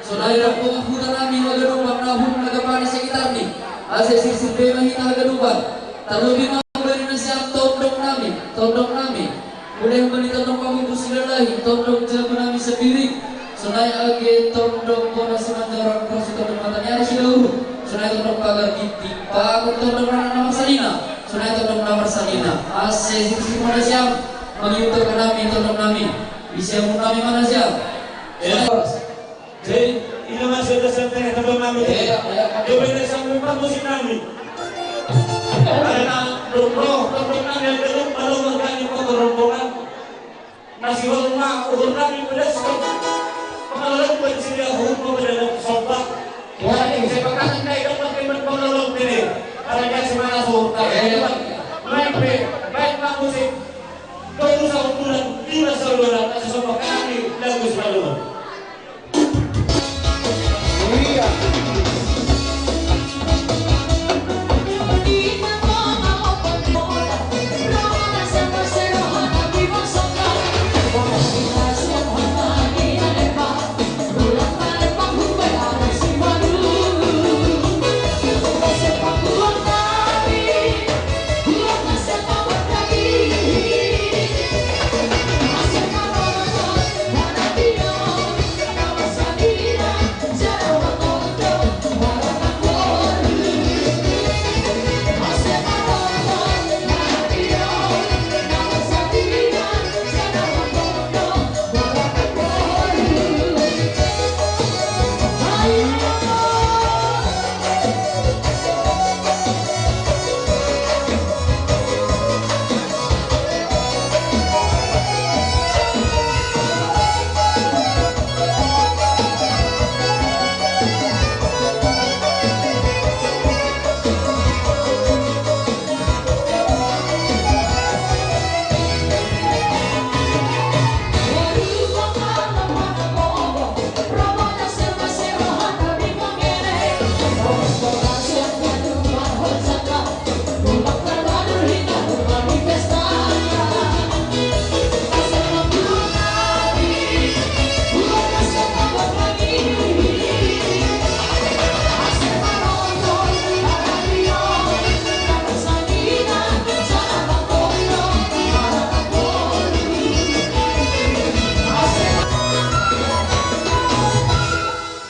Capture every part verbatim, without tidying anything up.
Sonai rombongan huta nami haganupan na hum na gampana sekitarni. Asa sirsir be ma hita haganupan. Tarlobi ma hubahen nasiam tondong nami, tondong nami. Mula humbani tondong pamungkus silalahi, tondong jabu nami sandiri. Sonai age tondong bona simanjorang, ro si tondong mata ni ari sidauru. Sonai tondong pagar ginting, paku tondong na marsalina. Sonai tondong na marsalina. Asa sirsir ma nasiam mangihut hami tondong nami. Di siamun nami ma nasiam. Sonai horas. Jadi, ina ma sada santai na tondong nami. Iya, iya. Dia beda sama empat musik nami. Karena roh tondong nami ada lu, kalau nggak ada rombongan. Nasi horma, uhur nami pedas. Pengelolaan buat sini, aku mau pada sobat. Wah, ini saya pakai, saya dapat teman pengelola ini. Karena dia semangat sobat. Iya. Baik, baik, baik, Pak Musik. Kau usah bulan, lima saudara, tak sesopak kami, lagu selalu.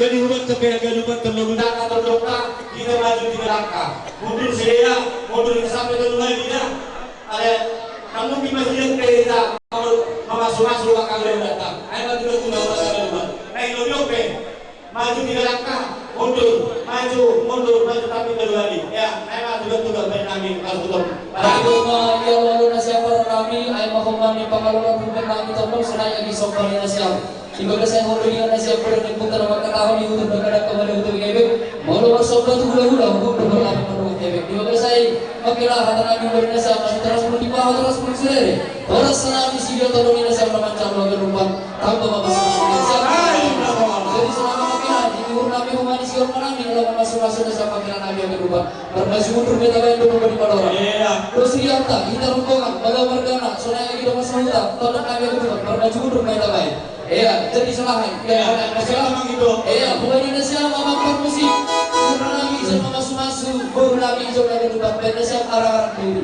Jadi, hubaen pe haganupan tondong, tondong na, kita maju tiga langkah, mundur sidea, mundur sampe tolu kali, ya. Ale, namun di masjid pe hita mamasumasu angka na datang. Ai maju tiga langkah, haganupan. Ai lobi pe. Maju tiga langkah, mundur, maju, mundur, maju, tapi kedua kali. Ya, ai ma tugas-tugas baen nami, harus tutup. Ai ma ia lalu nasiam baru nami, ai ma hombar ni pangalualan baen nami tondong sonai agi somba ni nasiam. Di bagasan hodo dia nasiam baru ni putar maka tahu di utur berkadang kepada utur ngebek. Molo marsomba tu hula-hula, mundur berlari menurut ngebek. Di bagasan ai, makilah hata nami baru nasiam, masih teras pun di bawah, teras pun serere. Horas nami sidia tondong i nasiam na mancalon haganupan. Tamba ma basa ni nasiam. Jadi songon i ma makilan, di uhur nami, humanisi horma nami, na laho mamasumasu nasiam makilan nami haganupan. Marmaju mundur ma hita baen, do mambodi madora. Iya. Dos rianta, hita rombongan, bagamargana, sonai agi dongan sahuta, tondong nami haganupan, marmaju mundur ma hita baen. Iya, jadi songon i. Iya, iya, iya, iya, hubaen nasiam, amang parmusik. Uhur nami, jala mamasumasu, boru nami, jala haganupan, baen nasiam arang-arang diri.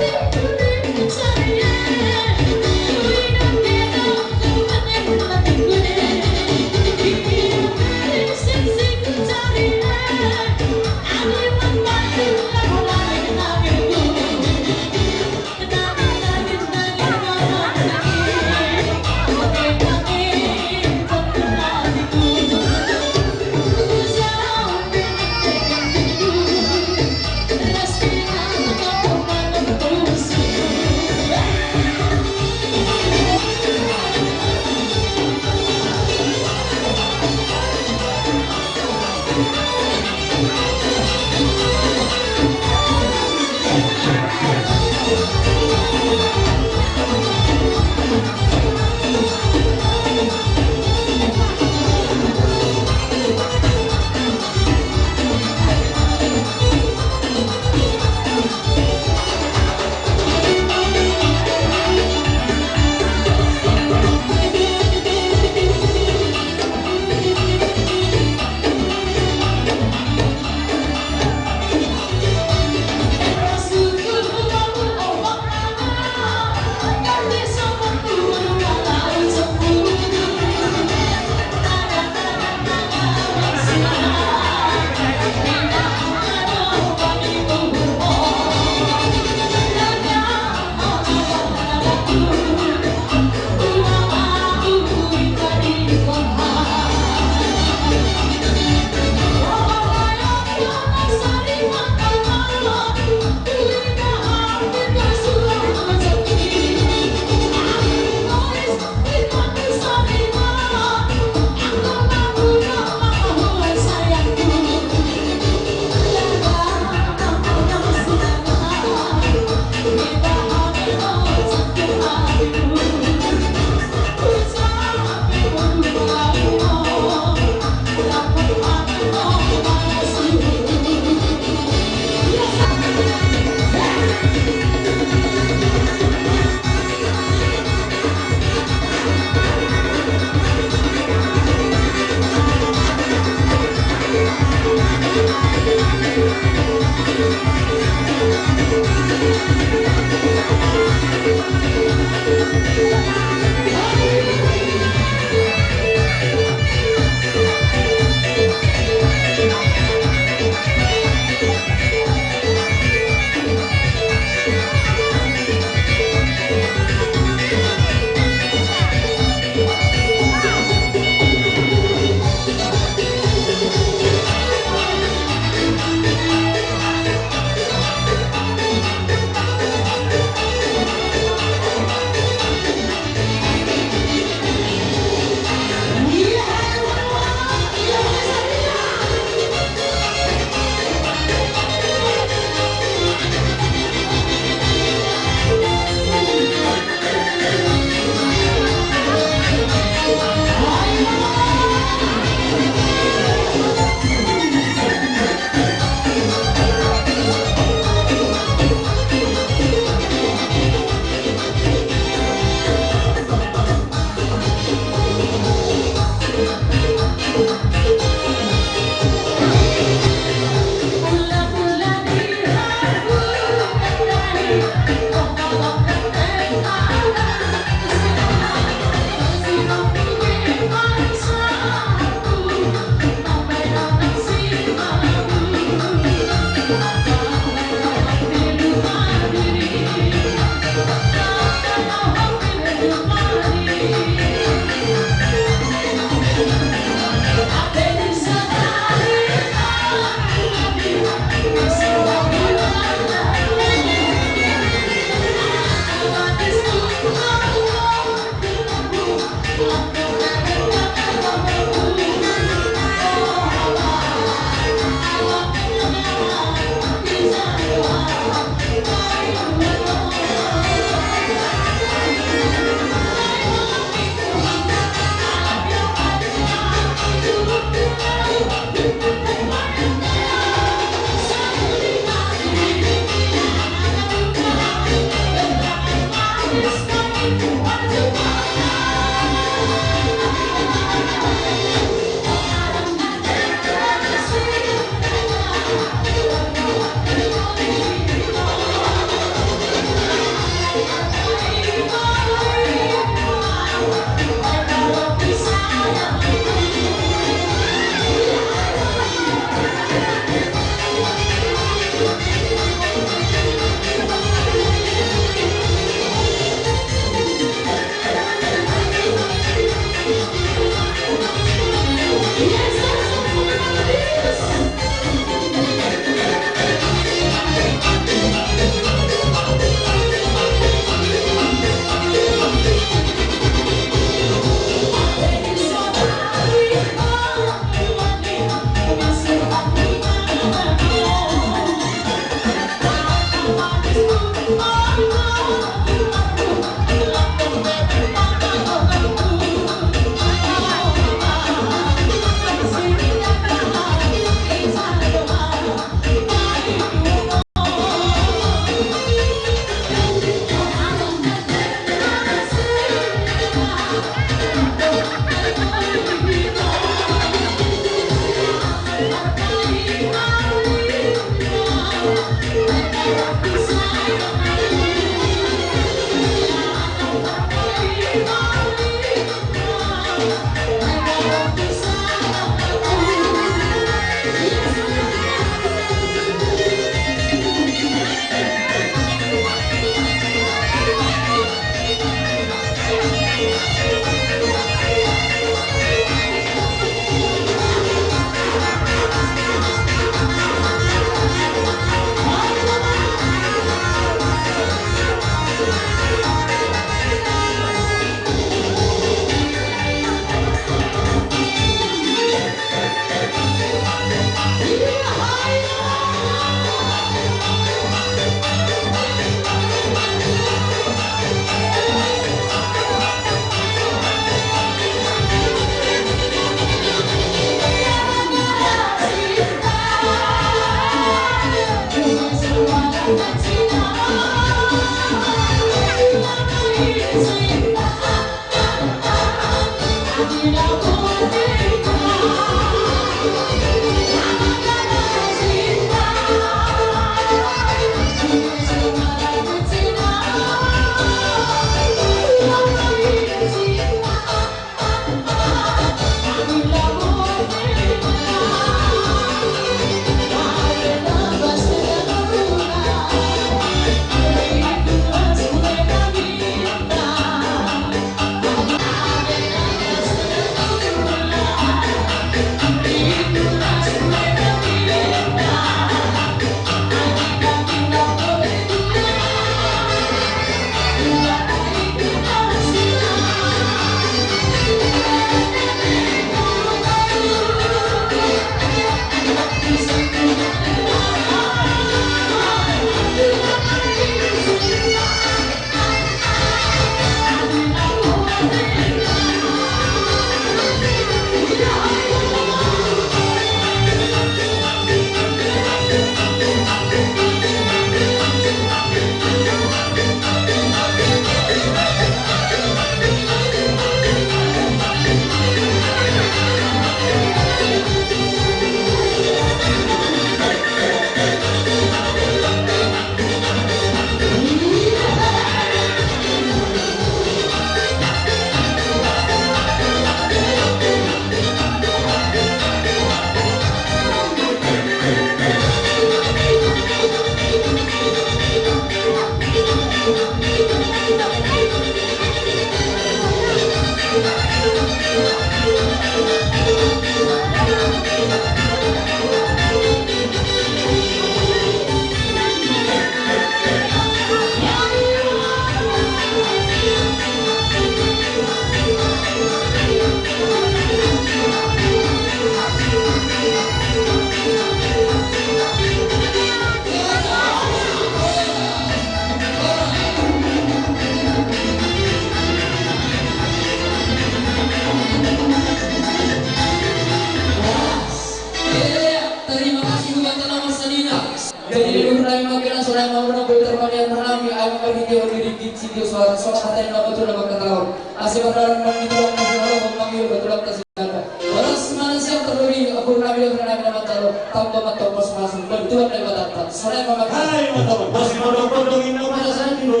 Jadi di luhur nami mangkena sonai ma muna boy tarmamian nami, ai ma marhite on di ringgit sitio suara, songon hata ni na matua na mangkatahon. Asa mardalan nami tulang na sinalohon, mangido ma tulang na sinanda. Horas ma na sian tarlobi, ampuru nami dohot nami na manjalo, tamba ma tamba sumasu, bantuan Debata. Sonai ma mangkena. Hai, mantap. Masih mondok-mondok inna pada saat itu,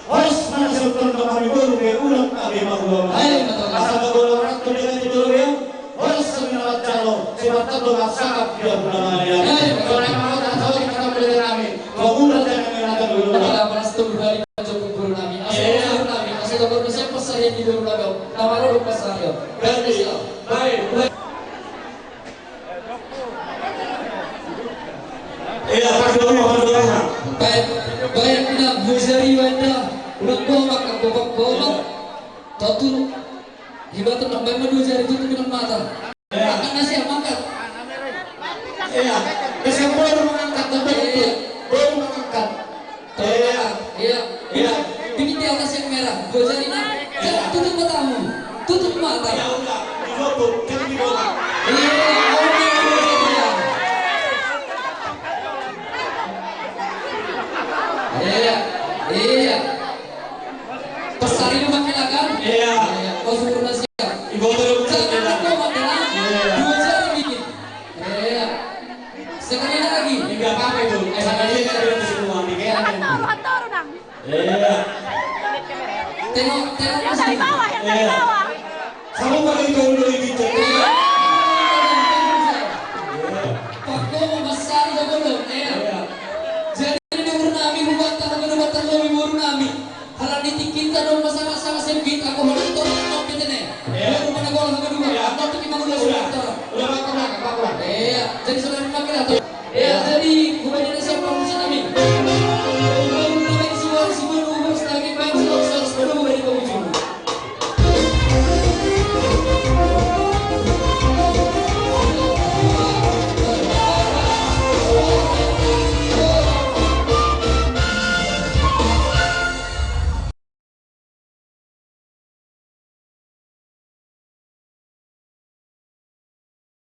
horas ma na sian tarlobi, hami boru pe ulang ate ma ulang. Hai, mantap. Asa ma boru orang tu dia di dulu ya. Horas ma na manjalo, simartando marsangap dia puna mania. Hai, mantap. Sonai ma hata, sonai ma hata peledan nami. Pamura jangan menata dulu. Ada panas tubuh hari. Jopuk boru nami, asa boru nami, asa boru nami, siapa saya di boru nami, nama boru pas saya. Berarti, baik, baik. Iya, pas dulu, pas dulu. Baik, baik, na, dua jari, wanda, ulang gua makan, gua, gua, gua. Tatu, hibatun, baik, dua jari, tutup dengan mata. Iya. Angkat nasi, angkat. Iya. Bisa boru mangangkat, tapi iya. Boru mangangkat. Iya. Iya. Iya. Bikin di atas yang merah. Dua jari na. Jangan tutup matamu. Tutup mata. Iya, udah. Ditutup. Jangan dibuka. Iya. Iya. Iya. Pas hari ini makin akan? Iya. Iya. Kau suruh nasi. Ibu tuh. Jangan lupa makan. Iya. Dua jari bikin. Iya. Sekali lagi. Enggak apa-apa itu. Eh, sama dia kan dia tuh semua. Dia kan. Iya. Tengok, tengok. Yang dari bawah, yang dari bawah. Sama pakai itu dulu.